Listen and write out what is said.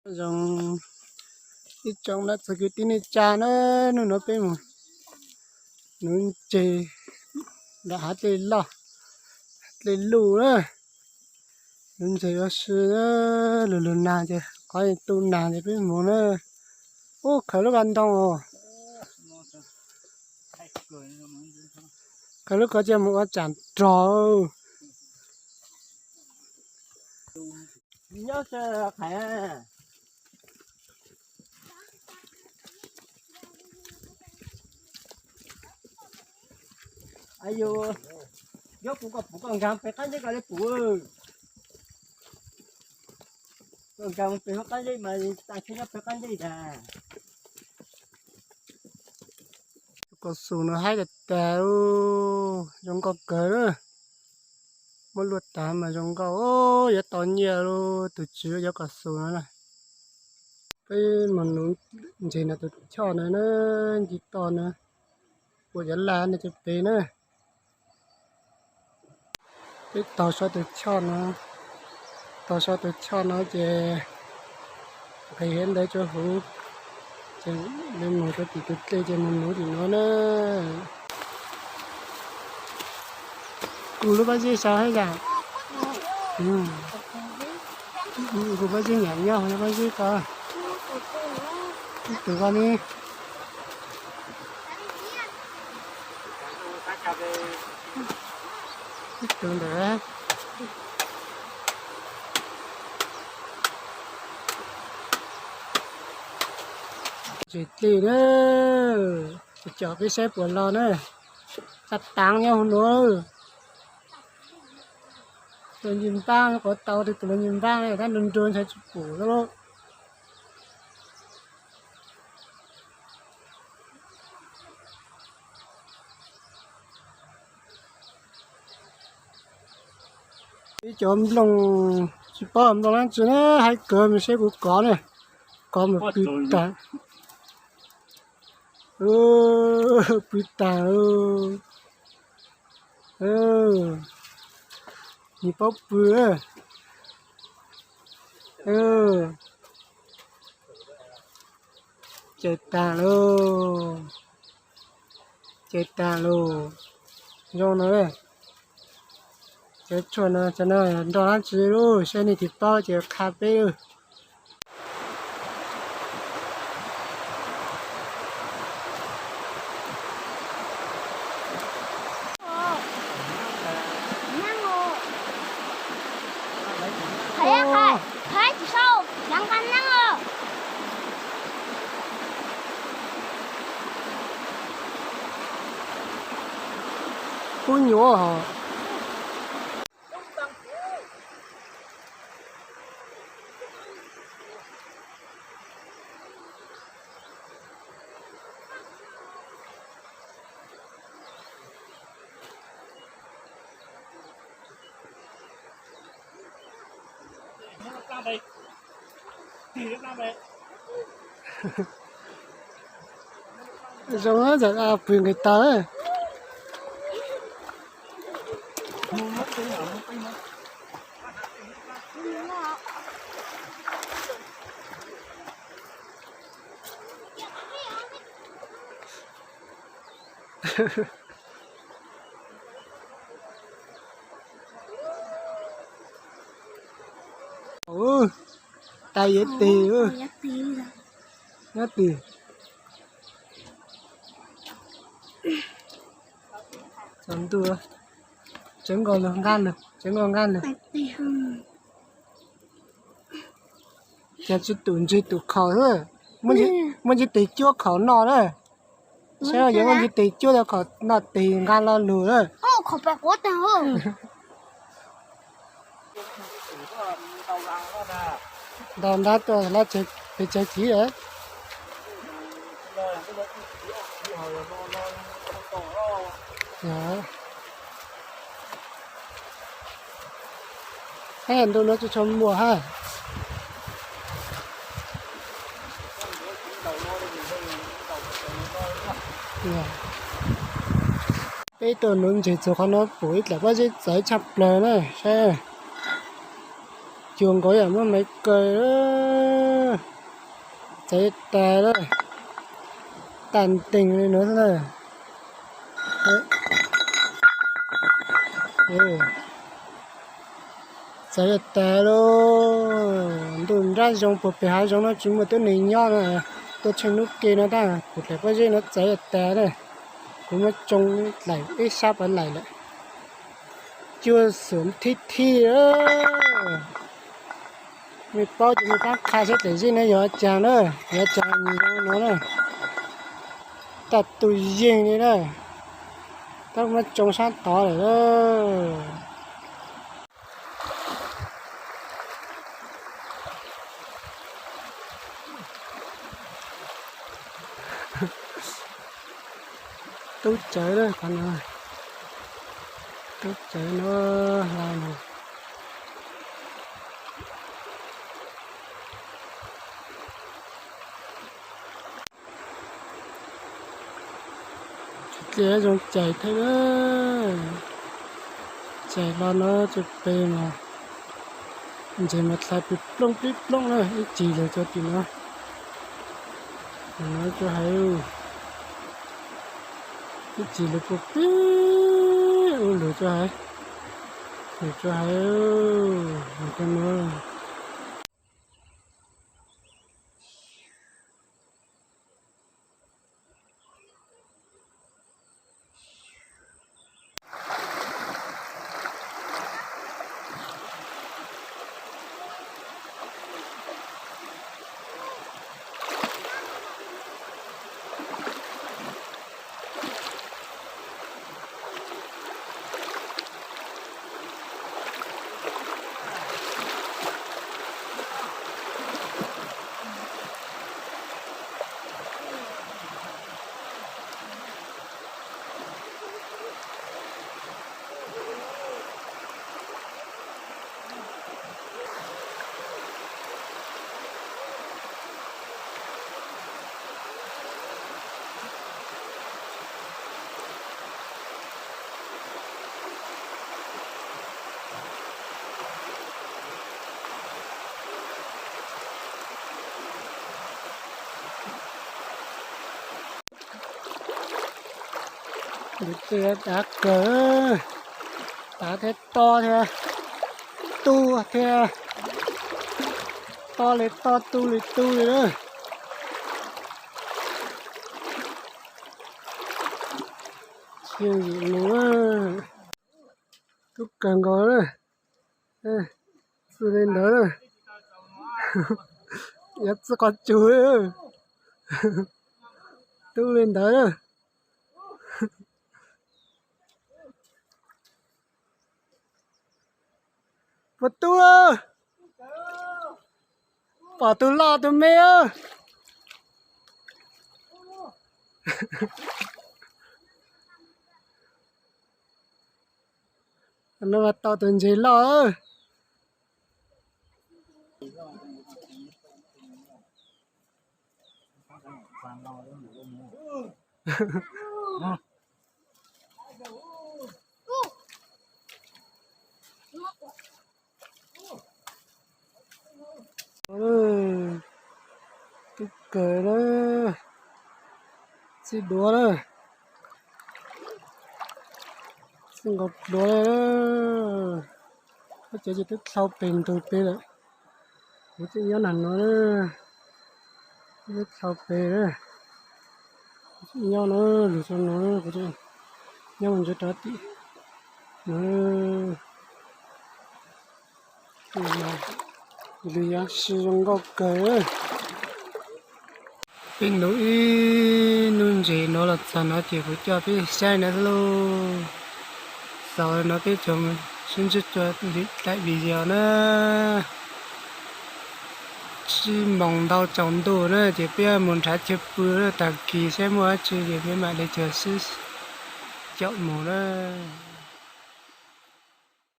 Zoo ib tsoom na txog kwv tij neej tsa na, hnub no peb mus nuv ntses nram hav dlej loj dlej luj na. Nuv ntses ua si, lug lug nag ces qhov tu nag ces peb mus na. Ub, khaws lub ko ntoo os. Khaws lub ko coj mus ua tsam rog. Yog kuv kom puv koj nkag pem qab ntsej ko li puv. Koj nkag pem hauv qab ntsej mas tag khe nyob pem qab ntsej tas. Kaus xus no haib tas tas, zoo nkauj kawg. Muab luaj tas mas zoo nkauj, yuav tau nyiaj lauj. Tus tswv yuav kaus xus no na. Peb mus nuv ntses no tus choj no na, nce toj no, ua cov laj no cov pem na. Peb taug saum tus choj no, taug saum tus choj no ces nqis hiav ntawd rau huv, ces mus rau tim tus dlej ces mus nuv tim no na. Kuv lub pob zeb saud hab yam, kuv pob zeb nyam nyob hauv pob zeb ko. Ib tug ko ne, ib tug ntawd. Ntses dlej na, coj peb saib puas los na. Tag taav nyob hauv no. Tus ntsis npaab, quav tau tus ntsis npaab, tab nrua nrua ntshai tsis pum lawm. Ib cov nplooj, tsis paub nplooj dab tsi na, haib kawg, mus saib kuv kov na, kov mus pw tag, pw tag. Nws paub pw. Cawm tag lauj, cawm tag lauj. Zoo no, cov tshuaj no, cov no nroj dab tsi lauj, saib nej tsis paub ces qha peb lauj. Kub nyuaj hos. Zoo, pw nqis tau. Ua, tas yuav tig, nyob tig. Tsaus ntuj, tseev nkaus lug nqaj lug, tseev nkaus nqaj lug. Ces tsis tus ntsig tus khaum xwb, muaj ntsig tes cuab khaum noj na. Saib yuav muaj ntsig tes cuab tau khaum noj tes nqa lo lug na. Ntaus ntab tuaj pem tsev chiv. Ntu no tsis tshua muaj hab. Peb tuaj nuv ntses txug qhov no pum ib dlaim pob zeb txawv tshaj plawg na saib. Cuag nkaus yam muab maiv kaw. Txawv tas lawm, tas ntees li no xwb na. Txawv tas lawm, ntuj nrab zoo puag pem hav zoov no tsis muaj tib neeg nyob no, tuaj tsheej hnub ke no tab kuv daim pob zeb no txawv tas na. Kuv muab tsoo laim ib sab pas laim lawm, cuaj xum thib thib. Mej paub ces mej pab qha saib daim zeb no yog cas na, yog cas nws zoo no na. Taj tu yeeg li na, tab muab tsoo sab tod lawm. Tub cawv na, qhov no tub cawv no, hla no. Tsis dlej zoo cais thiab na. Cais hlo no tsis pes mas ntses mas dlha plig plooj plig plooj na, ib tsis lawm tso tim no. Tso hais, ib tsis lawm puag pem ub lawm tso hais, lawm tso hais, lawm tso no. Tus twg dav kawg, dav thiab to thiab, tu thiab, to li to tu li tu li na. Tsis yooj yim mus, tub kawg nkaus na. Txij li ntawd, yuav txij qhov tsug, tub li ntawd. Puas tub, pom tus loj tus me. No mas tau tus ntses loj. Tub kawg na, txij duav na, txij nkaus duav na. Koj cov ces twb dlhau pes ntug pes lawm. Kuv tseem nyob nram no na, twb dlhau pes na. Kuv tseem nyob no, lug txog no, kuv tseem nyob mus ntsia rov tim no. Lwm yam si zoo nkauj kawg. Peb nuv ib nub ntses no los txog no ces kuv coj peb saib no lauj. Xaus no peb tsoom sib ntsib dua lwm daim video na. Tsis moos ntau tsaus ntuj na ces peb mus nrhav chaw pw na, tag kis saib muaj dab tsi ces peb mam li caum sib caum mus na.